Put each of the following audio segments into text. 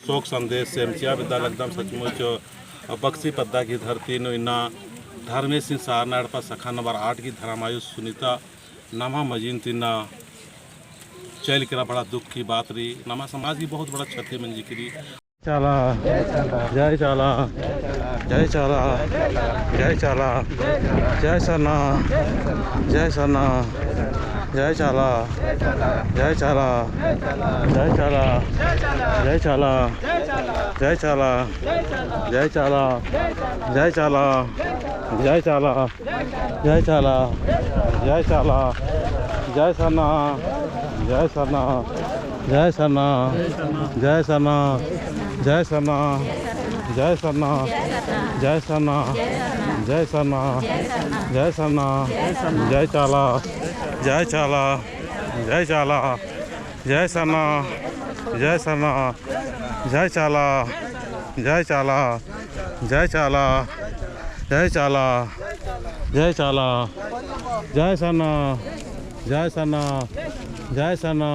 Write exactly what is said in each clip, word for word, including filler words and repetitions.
शोक संदेश से एम चिआ बेद्दा लगदम। सचमुच बक्सी पद्दा की धरती नू इन्ना धर्मेसिन सारना एड़पा शाखा नंबर आठ की धर्मायुस सुनीता नम्है मझीन ती इन्ना चइल केरा बड़ा दुख की बात रई। नम्है समाज की बहुत बड़ा क्षति मंजकी रई। चाला, जय चाला, जय चाला, जय चाला, जय सरना, जय सरना, जय चाला, जय चाला, जय चाला, जय चाला, जय चाला, जय चाला, जय चाला, जय चाला, जय चाला, जय चाला, जय चाला, जय सरना, जय सरना, जय सरना, जय सरना, जय सरना, जय सरना, जय सरना, जय सरना, जय सरना, जय सरना, जय सरना, जय सरना, जय सरना, जय सरना, जय सरना, जय चाला, जय चाला, जय चाला, जय चाला, जय चाला, जय सरना, जय सरना, जय सरना,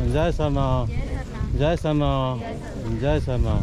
जय सरना, जय सरना, जय सरना।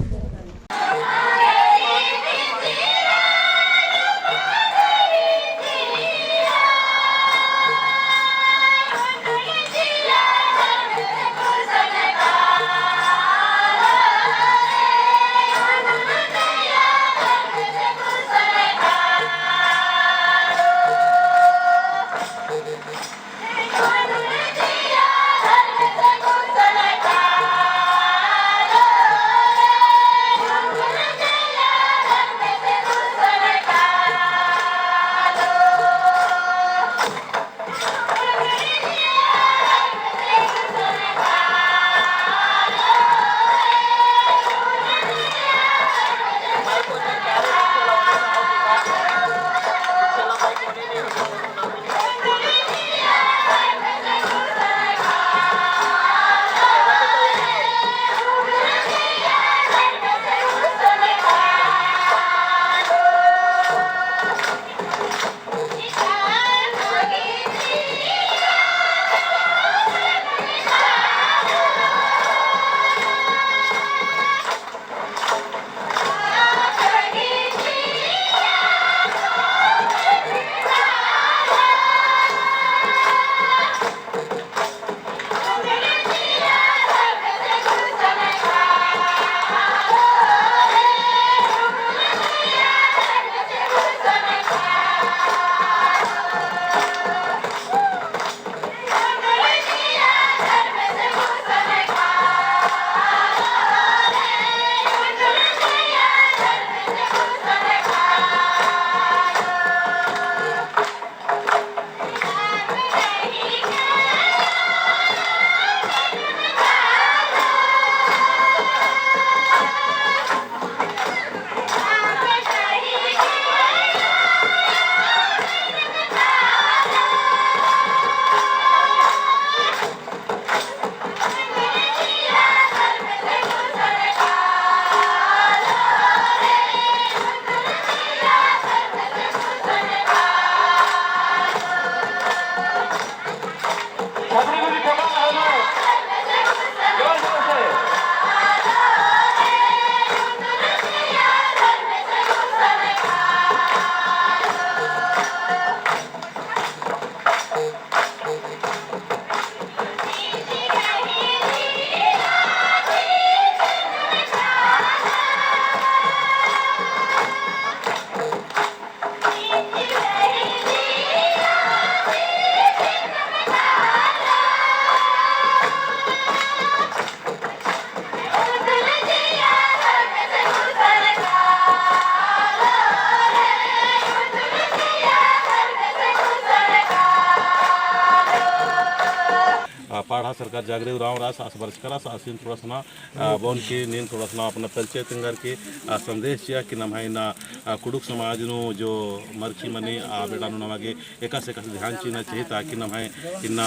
आ, पड़हा सरकार जागरे उराँव रअस, आस बरचका रअस, आसिन थोड़ा सना, आ, बओन की नीन थोड़ा सना अपना परिचय तिंगर की, आ, संदेश चिआ कि नम्है इन्ना, आ, कुँड़ुख़ समाज नू जो मरखी मनी, आ, बेड़ा नू नमा गे एकासे एकासे ध्यान चिअना चाहिए, ताकि नम्है इन्ना,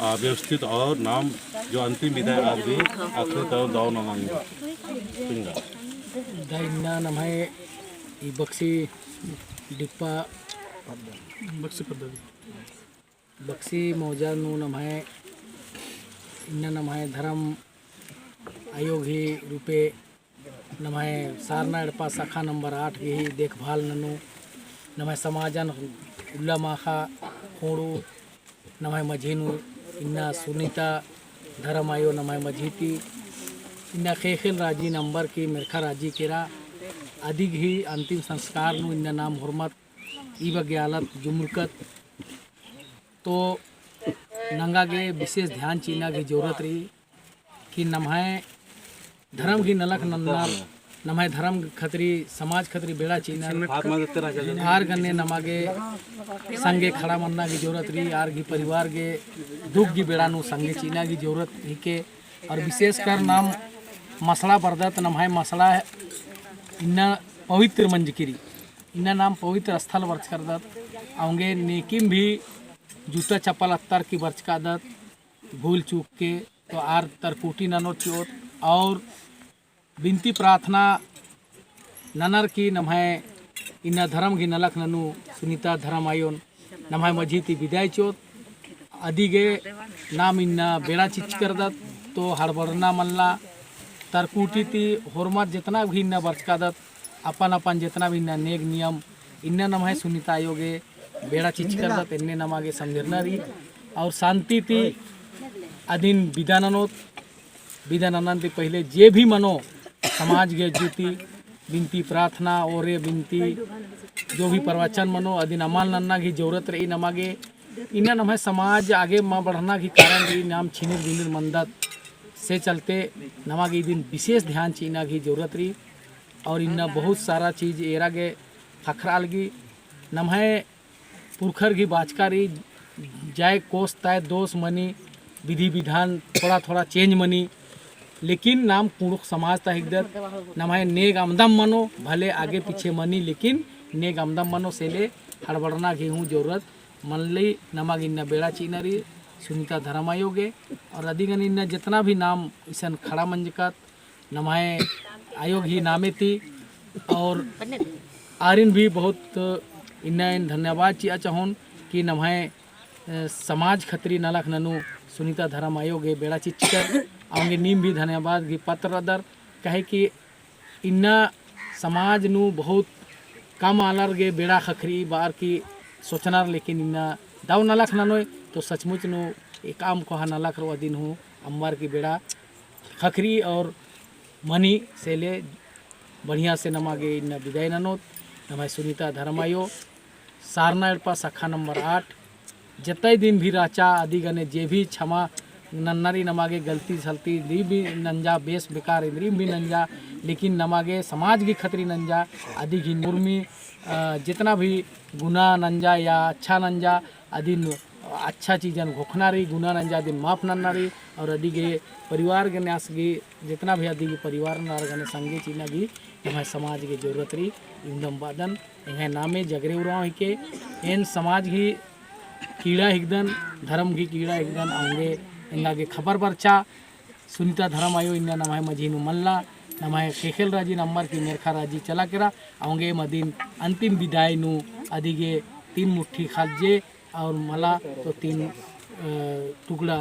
आ, व्यवस्थित और नाम जो अंतिम विदाई आर भी आखिरी तरह दव नमन। तिंगा। दा इन्ना नम्है ई बक्सी डिप्पा बक्सी पद्धति। बक्सी मौजा नू नम्है इन्ना नम्है धर्म आयो गही रूपे नम्है सारना एड़पा शाखा नंबर आठ गही देखभाल ननू, नम्है समाजन उल्ला माखा खोंड़ू, नम्है मझी नू इन्ना सुनीता धरम आयो नम्है मझी ती इन्ना ख़ेख़ेल राजी नंबर की मेरखा राजी केरा अदिगही अंतिम संस्कार नू इन्ना नाम होरमत ई बग्गे आलत जुमुरकत। तो नंगा गे विशेष ध्यान चिअना गही जरूरत रई कि नम्है धरम गही नलख नन्नर, नम्है धरम खतरी, समाज खतरी बेड़ा चिअनर, आर गने नमा गे संगे खड़ा मन्ना गही जरूरत रई, आर गही परिवार गे दुख गही बेड़ा नू संगे चिअना गही जरूरत हिके। और विशेषकर नाम मसड़ा बरदत, नम्है मसड़ा इन्ना पवित्र मंजकी रई, इन्ना नाम पवित्र स्थल बरचका रअदत, औंगे नेकिम भी जूता चप्पल अत्तर की बरचका रअदत, भूल चूक के तो आर तरकुटी ननोर चिओत और बिनती प्रार्थना ननर की नम्है इन्ना धरम गही नलख ननू सुनीता धरम आयोन नम्है मझी ती बिदाई चिओत। अदिगे नाम इन्ना बेड़ा चिच्चका रअदत तो हड़बड़ना मल्ला। तरकुटी ती होरमर जेतना भी इन्ना बरचका रअदत अपन अपन जेतना भी इन्ना नेग नियम इन्ना नम्है सुनीता आयो गे बेड़ा चिच्चका रअदत, एन्ने नमा गे समझरना रई। और शांति ती अदिन बिदा ननोत, बिदा ननन ती पहिले जे भी मनो समाज गे जुती बिनती प्रार्थना और ये बिनती जो भी प्रवचन मनो अदिन अमल नन्ना गही जरूरत रई नमा गे। इन्ना नम्है समाज आगे मा बढ़ना गही कारण रई नाम छिनिर बिनिर मन्दत, से चलते नमा गे इदिन विशेष ध्यान चिअना गही जरूरत रई। और इन्ना बहुत सारा चीज एरा गे ख़क्खरआ लगी। नम्है पुरखर गही बाचका रई, जाय कोस ताय दोस मनी, विधि विधान थोड़ा थोड़ा change मनी, लेकिन नाम कुँड़ुख़ समाज ता हिकदत, नम्है नेग अमदम मनो, भले आगे पीछे मनी, लेकिन नेग अमदम मनो, से ले हड़बड़ना गही हूँ जरूरत मल्ली। नमा गे इन्ना बेड़ा चिअना रई सुनीता धरम आयो गे, और अदिगन इन्ना जेतना भी नाम इसन खड़ा मंजकत, नम्है आयो गही नामे ती और आरिन भी बहुत इन्ना एन धन्यवाद चिआ चाहोन कि नम्है, अ, समाज खतरी नलख ननू सुनीता धरम आयो गे बेड़ा चिच्चकर औंगे नीम भी धन्यवाद गही पात्र रअदर। काहे कि इन्ना समाज नू बहुत कम आलर गे बेड़ा ख़क्खरी बअर की सोचनर, लेकिन इन्ना दव नलख ननोय तो सचमुच नू एकअम कोहा नलख रओ अदिन हूँ अम्बर की बेड़ा ख़क्खरी और मनी। से ले बढ़िया से नमा गे इन्ना बिदाई ननोत। नम्है सुनीता धरम आयो, सारना एड़पा शाखा नंबर आठ, जतई दिन भी रहचा अदिगने जे भी क्षमा नन्ना रई नमा गे गलती सलती दी भी नंजा, बेस बेकार इन्द्रिम भी नंजा, लेकिन नमा गे समाज गही खतरी नंजा। अदिगही उर्मी, अ, जितना भी गुना नंजा या अच्छा नंजा, अदिन अच्छा चीजन घोखना रई, गुना नंजा अदिन माफ नन्ना रई। और अदिगे परिवार गने आस गही जितना भी अदिगे परिवार नर गने संगे चिअना गही एम्है समाज गे जरूरत रई। इन्दम बअदन एंग्है नामे जगरे उराँव हिके। एन समाज गही कीड़ा हिकदन, धरम गही कीड़ा हिकदन, औंगे एंगा गे खबर बरचा। सुनीता धरम आयो इन्ना नम्है मझी नू मल्ला, नम्है ख़ेख़ेल राजी नम्बर की मेरखा राजी चला केरा, औंगे एम अदिन अंतिम बिदाई नू अदिगे तीन मुट्ठी खाजे और मला तो तीन, अ, टुकड़ा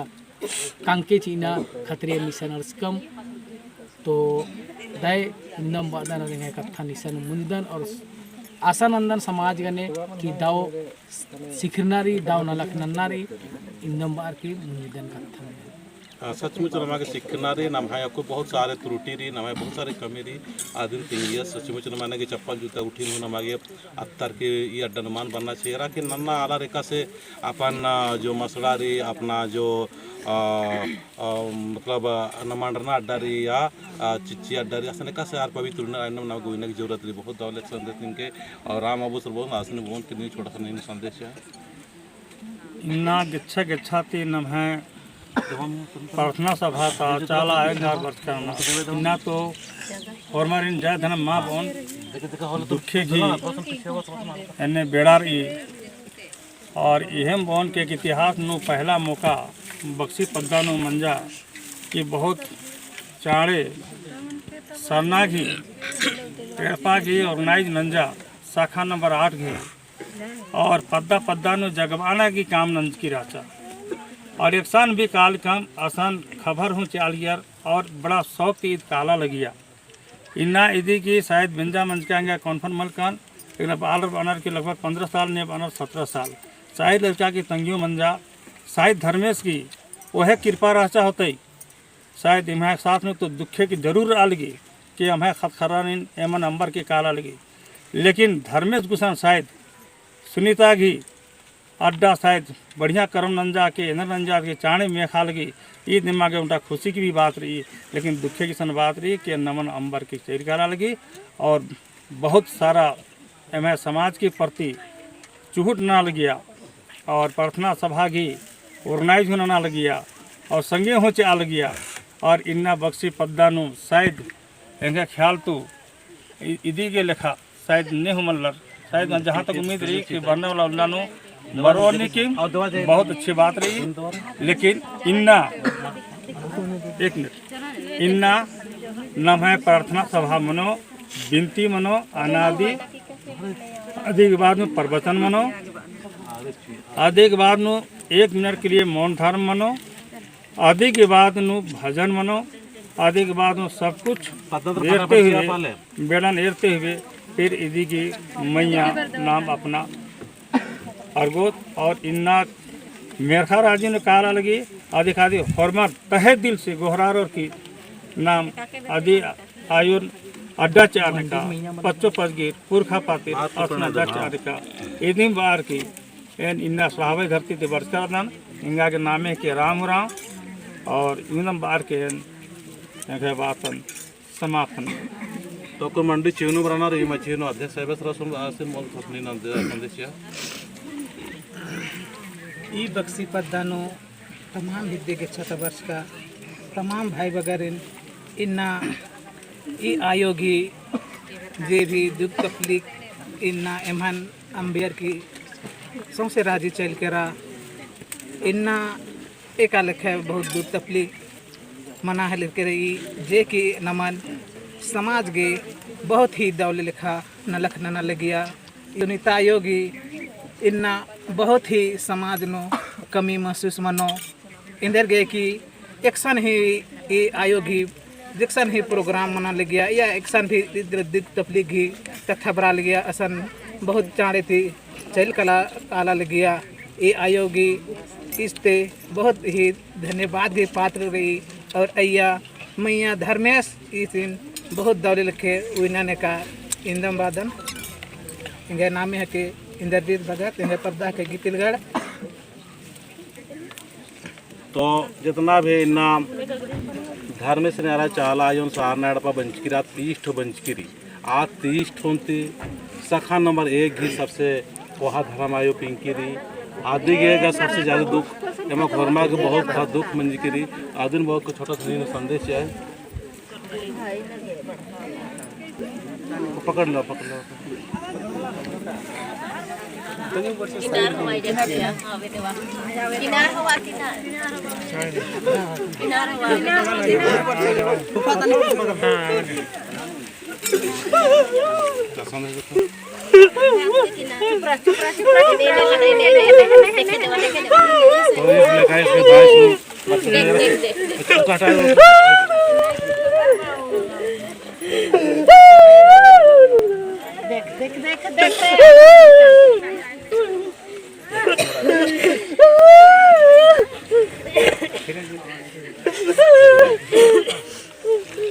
कांके चिअना खतरी एम इसन अंड़सकम। तो दय इन्नम बअदन और एंग्है कत्थन इसन मुंजदन और आसा नन्दन समाज गने कि दव सिखरना रई, दव नलख नन्ना रई, इन्नम बअर की मुंजदन कत्थन। हाँ, सचमुच नमा गे सिखरना रई, नम्है अक्कु बहुत सारे त्रुटि रई, नम्है बहुत सारे कमी रई, अदिन तिंगिया सचमुच नमा गे चप्पल जूता गुट्ठिन हूँ नमा गे अत्तर की ई अड्डा नू मल बन्ना चाहिए, रअकी नन्ना आलर एकासे अपन, अ, जो मसड़ा रई, अपना जो, अ, अ, मतलब, अ, नमंडरना अड्डा रई या, अ, चिच्ची अड्डा रई, असन एकासे आर पवित्र उन्नर आइनम नमा गे उइना की जरूरत रई। बहुत दव लेख संदेश निंके और राम बाबू सर बहुत आसन बहुत कितनी छोटा सा नहीं संदेश है। इन्ना गेच्छा गेच्छा ती नम्है प्रार्थना सभा ता चाला आयोजन बरचका रअनर। इन्ना तो होरमारिन जय धनम मा बओन दुखे गही एन्ने बेड़ा रई। और इहेम बओन के इतिहास नू पहला मौका बक्सी पद्दा नू मंजा कि बहुत चाँड़े सरना गही एड़पा गही organize नंजा शाखा नंबर आठ गही और पद्दा पद्दा नू जगबाना की काम नंजकी रहचा। और एकसन भी कालकम असन खबर हूँ चिआ लगियर और बड़ा शौक ती ईद काला लगिया। इन्ना इदी की शायद बेंजा मंजका एंगा confirm मलकन, लेकिन अब आलर बअनर की लगभग पन्द्रह साल ने बअनर सत्रह साल। शायद लड़का की तंगियो मंजा, शायद धर्मेस की ओहे कृपा रहचा होतई। शायद एम्है साथ नू तो दुखे की जरूर आलगी कि एम्है ख़द्द ख़र्रारिन एमन अम्बर की काला लगी। लेकिन धर्मेस गुसन शायद सुनीता गही अड्डा शायद बढ़िया करम नंजा के एन्देर नंजा के चाँड़े मेख़ा लगी, ईद निमा गे ओन्टा खुशी की भी बात रई, लेकिन दुखे की सन बात रई कि नमन अम्बर की चइल काला लगी और बहुत सारा एम्है समाज के प्रति चुहुट नना लगिया और प्रार्थना सभा गही organize हूँ नना लगिया और संगे हूँ चिआ लगिया। और इन्ना बक्सी पद्दा नू शायद एंग्है ख्याल तू इ-, इदी गे लेखा शायद ने हूँ मल्लर, शायद जहाँ तक उम्मीद रई कि बरना वाला उल्ला नू बरओ नी की बहुत अच्छी बात रई। लेकिन इन्ना, एक मिनट, इन्ना नम्है प्रार्थना सभा मनो, बिनती मनो, अनादि, अदी के बाद नू प्रवचन मनो, अदी के बाद नू एक मिनट के लिए मौन धारण मनो, अदी के बाद नू भजन मनो, अदी के बाद नू सब कुछ एरते हुए, बेड़न एरते हुए, फिर इदी की मइय्याँ नाम अपना अरगोत और इन्ना मेर्ख़ा राजी नू काला लगी, अदी खादी होरमर तहे दिल से गोहरारोर की नाम अदी आयोन अड्डा चिआ नका, पच्चो पचगीर पुरखा पातिर असन अड्डा चिआ नका। इदिम बअर की एन इन्ना सहावई धरती ती बरचका रअदन, एंगा गे नामे के राम उराँव और इदिम बअर की एन एंग्है बातन समापन। तो अक्कुन मंडी चिअनू बरनर ई मझी नू अध्यक्ष साहेब सर सुन आसिन मोल थपनी नंदे संदेश चिआ। ई बक्सी पद्दा नू तमाम हिद्दे गेच्छा ता बरचका तमाम भाई बगरिन इन्ना ई आयो गही जे भी दुख तकलीफ इन्ना एम्हन अम्बियर की सौंसे राजी चइल केरा। इन्ना एका लेखे बहुत दुख तकलीफ मना हेलर केरा ई, जे कि नमन समाज गे बहुत ही दौले लेखा नलख नना लगिया। सुनीता आयो गही इन्ना बहुत ही समाज नू कमी महसूस मनो। एन्देर गे कि एकसन ही ई आयो गही जेकसन ही program मना लगिया या एकसन भी दिक तकलीफ गही तथ्य बरआ लगिया असन बहुत चाँड़े ती चइल काला, काला लगिया। ई आयो गही इसते बहुत ही धन्यवाद गही पात्र रई और अइय्या मइय्याँ धर्मेस इसिन बहुत दौले लेखे उइना नेका इन्दम बअदन। एंग्है नामे हके इंद्रजीत भगत, एंग्है परदा हके गितिलगढ़। तो जितना भी इन्ना धर्मेस नेरा चाला आयोन सारना एड़पा बंचकी रई, तीस ठो बंचकी रई। आ तीस ठोन ती शाखा नंबर एक गही सबसे कोहा धर्म आयो पिंकी रई। अदी गे गा सबसे ज्यादा दुख, एमा होरमा गे बहुत, बहुत दुख मंजकी रई। अदिन बहुत कुछ छोटा धनी संदेश है। पकड़ लो, पकड़ लो। किनार हवा, किनार। किनार हवा, किनार। किनार हवा। चुप रह, चुप रह, चुप रह। नहीं, नहीं, नहीं। देख, देख, देख। देख, देख, देख, देख।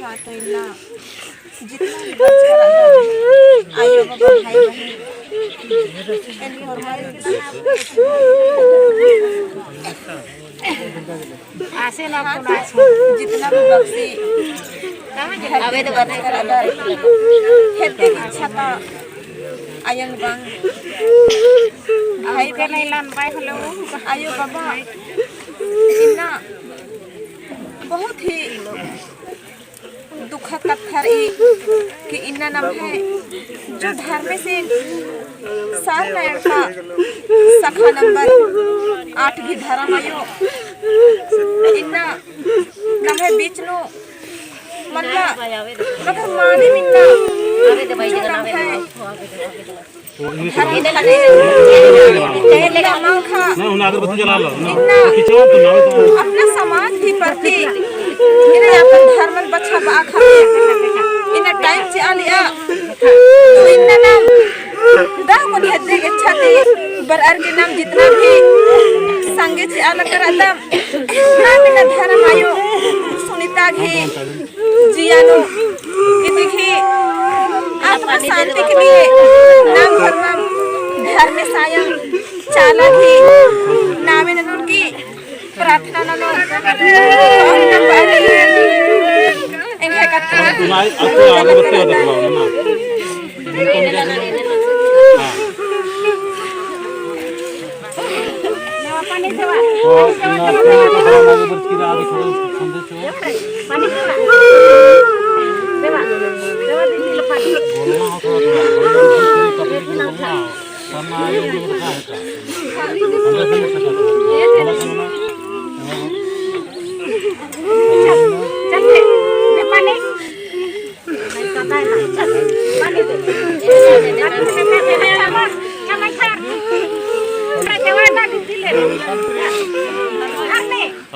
हाँ, तो इन्ना जितना भी बच्चा रहा, आयो बाबा, भाई बहन, एन होरमारिन आसे ना, जितना भी बक्सी आवे तो बने कर अंदर हेते की छता आयंग बांग। भाई बहन, आयो बाबा, इन्ना बहुत ही दुखद कत्था रई कि इन्ना नम्है जो धर्मेसिन सारना एड़पा शाखा नंबर आठ गही धरम आयो इन्ना नम्है बीच नू मल्ला, मगर मानिम इन्ना जो नम्है धर्म खातिर इन्ना, इन्ना अपना समाज ही प्रति इन्ना अपन धर्मन बछाबआ खातिर इन्ना time चिआ लिया। तो इन्ना नाम दव कुन हेद्दे गेच्छा ती बरअर की नाम जितना भी संगे चिआ लग रअदम, नाम इन्ना धर्म आयो सुनीता गही जिया नू इदी गही आत्मा शांति के लिए नाम धर्म, धर्म सायं चाला गही नामे ननोर की प्रार्थना ननोर। एंग्है कत्था।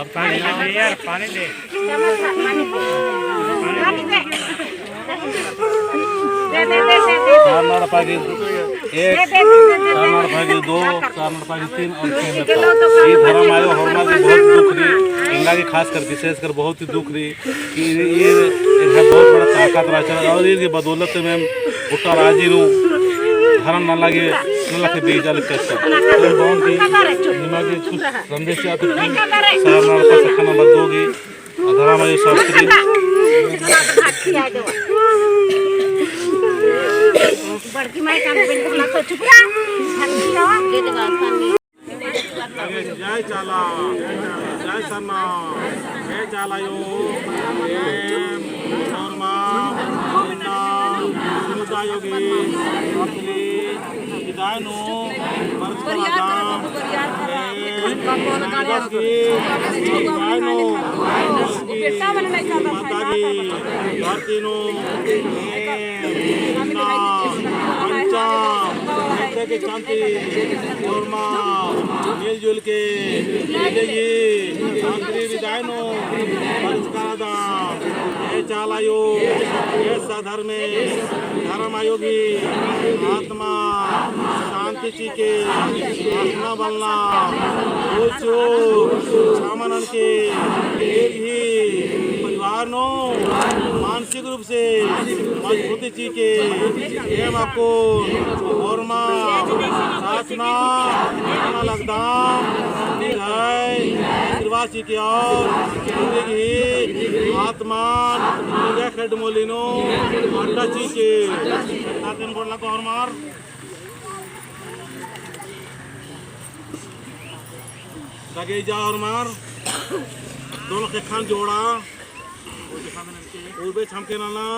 अब पानी दे यार, पानी दे। सारना एड़पा गही एक, सारना एड़पा गही दो, सारना एड़पा गही तीन और छह में तो। ई धर्म आयो होरमा की बहुत दुख रई, एंगा की खास कर, विशेष कर बहुत ही दुख रई। कि ये एक बहुत बड़ा ताकत रहचा और इनकी बदौलत में भुट्टा राजी नू धर्म नना लगे, नना लगे बीजा लगे। तो बहुत ही निमा की कुछ संदेश या तो सारना एड़पा शाखा नंबर दो की धर्म आयो शास्त्री। बड़की माई काम बिल्कुल ना तो चुप रहा। जय चाला, जय सरना, जय चाला आयो, एम होरमा, इन्ना, सुनीता आयो गही असली बिदाई नू बरचका रअदम, एम बिदाई नू, माता गही धरती नू, एम इन्ना पंचा इत्ते के शांति होरमा मिलजुल के इदी गही शांति बिदाई नू बरचका रअदम। ए चाला आयो, ए सधर्मेस, धर्म आयो गही आत्मा शांति चिके, आत्मा बलना, उच्चो छामनन के, इदी गही परिवार नू मानसिक रूप से मजबूती चिके, एम अक्कुन होरमा प्रार्थना नना लगदम, निंग्है आशीर्वाद चिके और निंग्है आत्मा निंग्है खेड्ड मूली नू अड्डा चिके। ताकन गोड़ लगो होरमर। सगे जा होरमर। दोनों ख़ेक्खन जोड़ा। उर्बे छमके नना।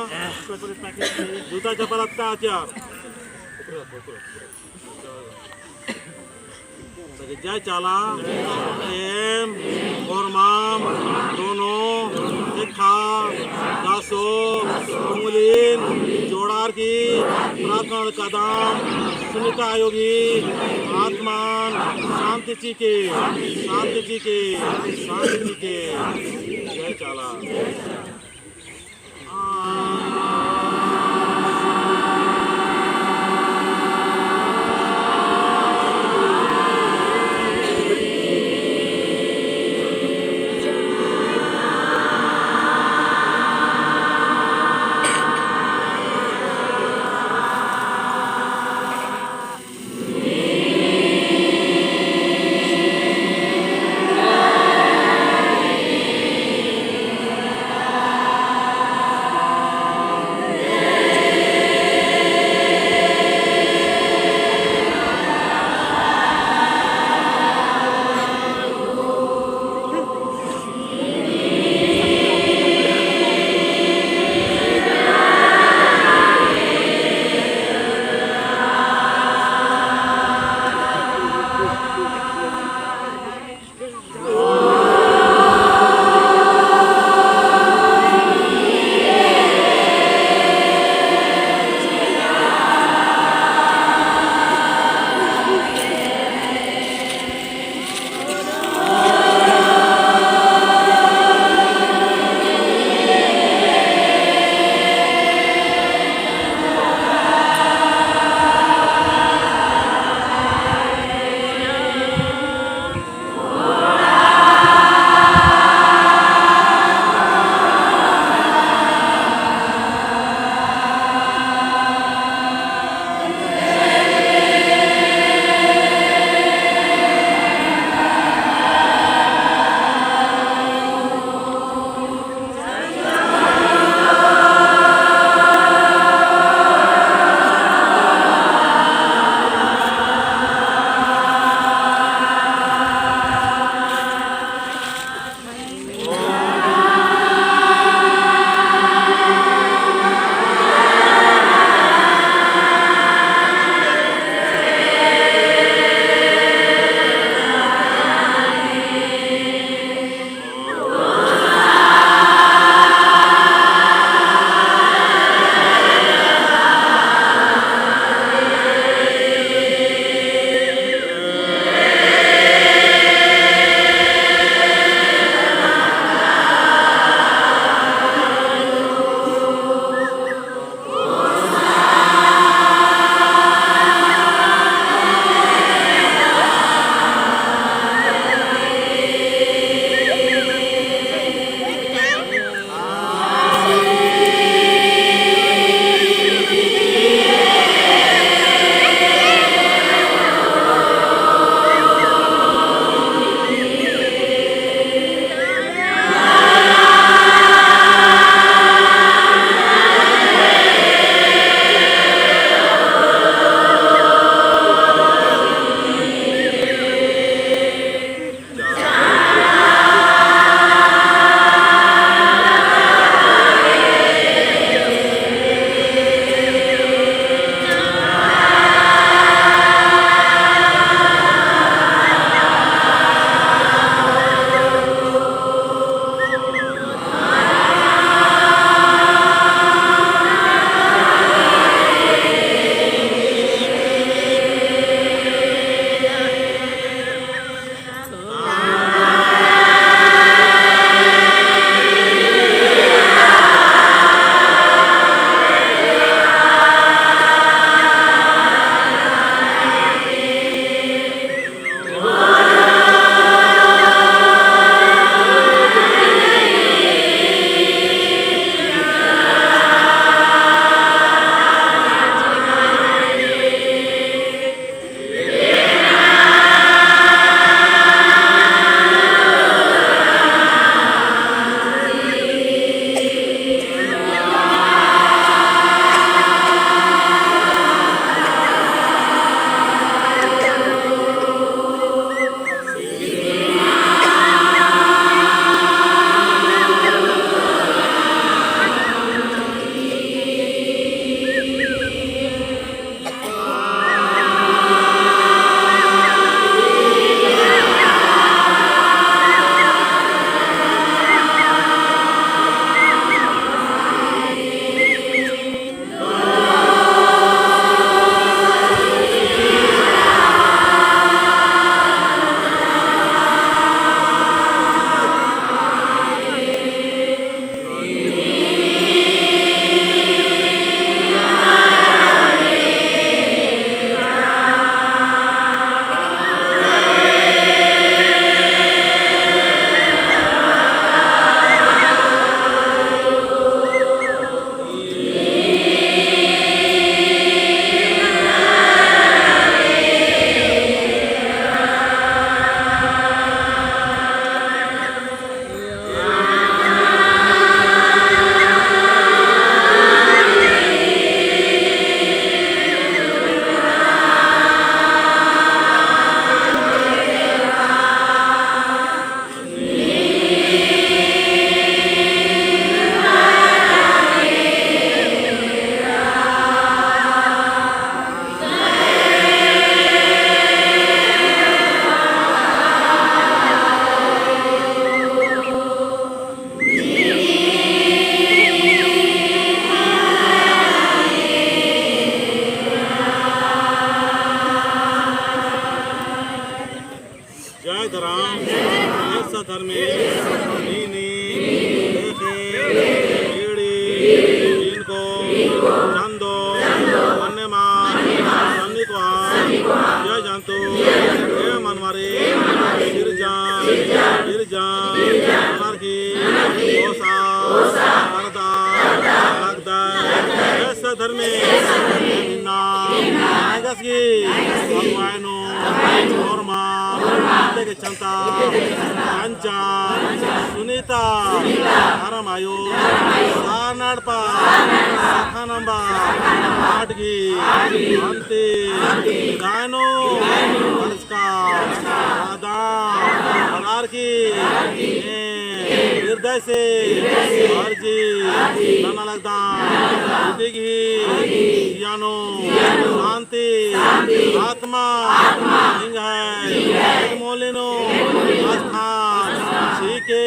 जूता चप्पल अत्ता आचार। जय चाला। एम होरमाम दोनों ख़ेक्खा दसो उंगलिन जोड़ार की प्रार्थना नना लगदम। सुनीता आयो गही आत्मान शांति चिके, शांति चिके, शांति चिके। जय चाला। धर्मे इन्ना नायगस गही अगुवाई नू होरमा इत्ते गे चंता पंचा सुनीता धर्म आयो सारना एड़पा शाखा नंबर आठ गही अन्ती गायनो बरचका आदान बरार की हृदय से अर्जी नना लगदन। इदी गही जिया नू शांति आत्मा निंग्है मोली नू स्थान चिके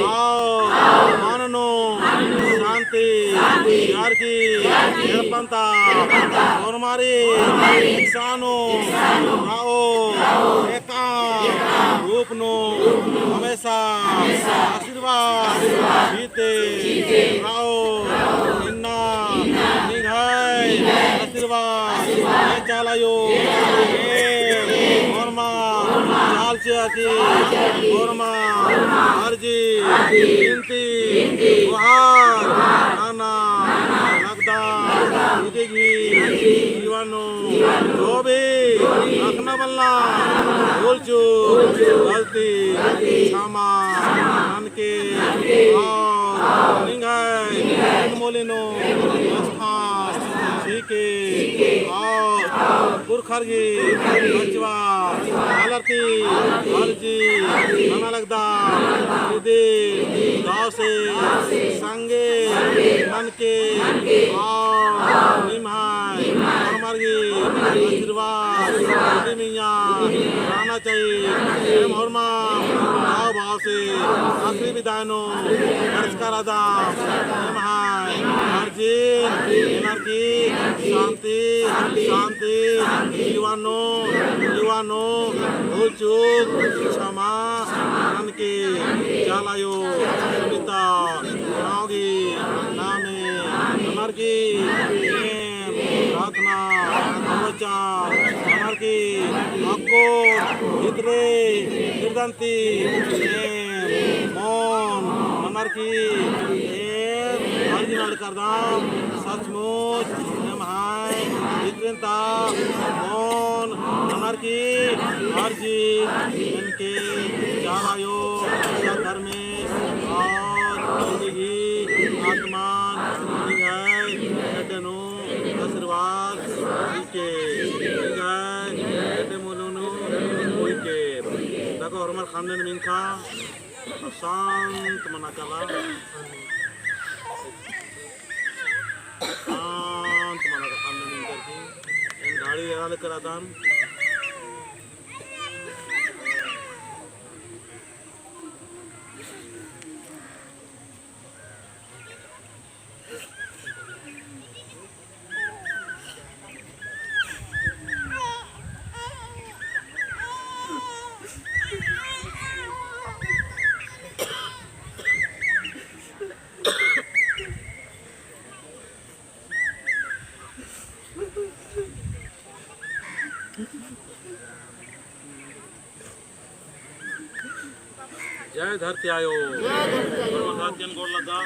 और मन नू शांति चिअर की एड़पा ता होरमारिन इच्छा नू रओ। एका रूप नू हमेशा आशीर्वाद चिअते रओ। इन्ना निंग्है आशीर्वाद चाला आयो। एम होरमा चाल चिआ की होरमा अर्जी बिनती गुहार नना लगदन। इदी गही जिया नू जो भी अख़ना बलना भूल चूक गलती क्षमा ननके और निंग्है मोली नू स्थान चिके और पुरखर गही बचवा आलर की अर्जी नना लगदन। इदी दव से संगे ननके और निम्है होरमर गही आशीर्वाद इदी मइय्याँ रहना चाहिए। एम होरमा दव भाव से आखिरी बिदाई नू बरचका रअदम। एम्है अर्जिन एन्देर की शांति, शांति, जिया नू, जिया नू भूल चूक क्षमा ननके चाला आयो। सुनीता नौगी नामे एन्देर की प्रार्थना वचन एन्देर की अक्कुन भितरे हिरदन ती एम मौन एन्देर की एम अर्जी नना लगदम। सचमुच एम्है भितरे ता मौन एन्देर की अर्जी ननके चाला आयो। धर्मेस और इदी गही आत्मा निंग्है एड्डे नू आशीर्वाद चिके, निंग्है एड्डे मोली नू उइके। दखो होरमर ख़न्न मिंख़ा शांत मना काला। शांत मना काला ख़न्न मिंख़ा की। एन गाड़ी एरा ले करादन। जय धरती आयो। जय धरती आयो। प्रभु साथ जन गोड़ लगा।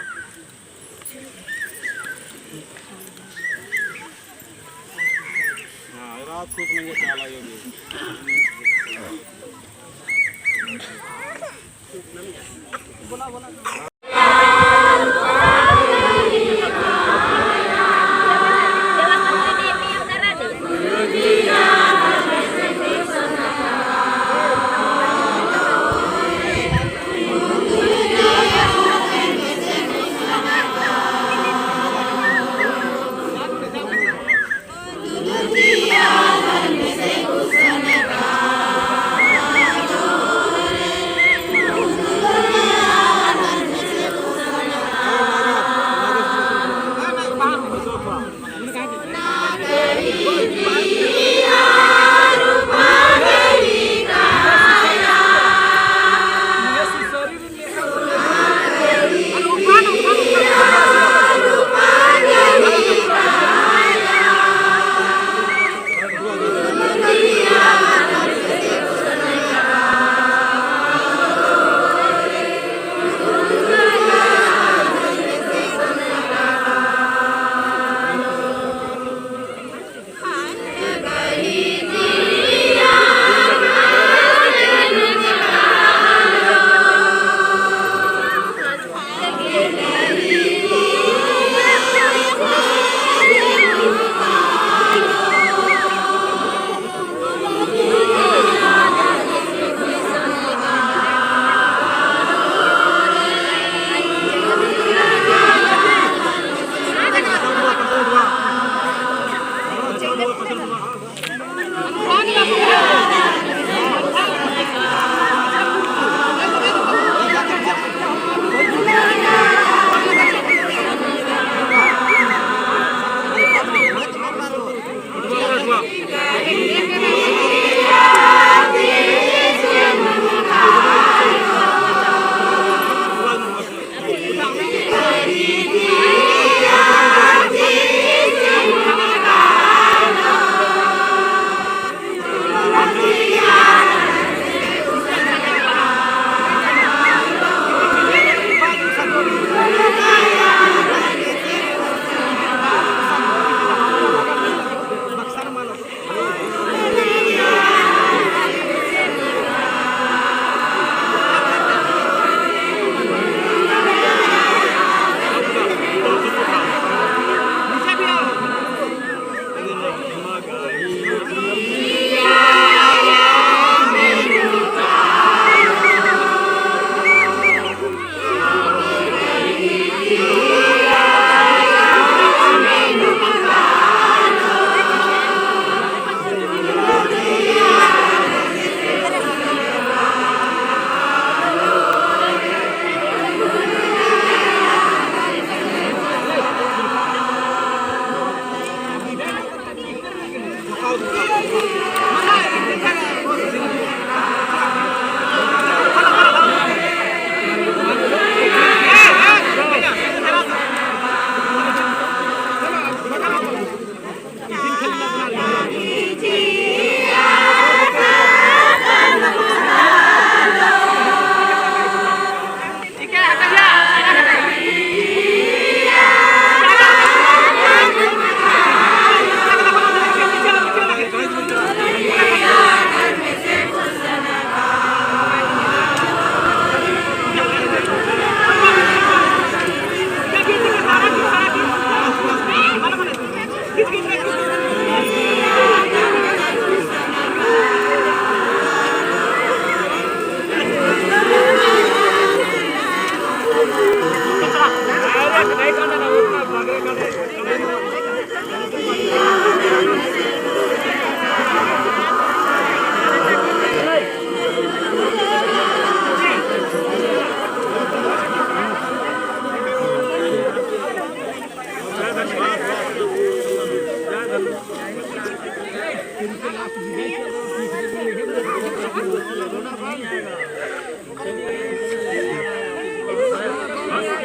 हाँ, रात सुख नंगे चाला आयो भी।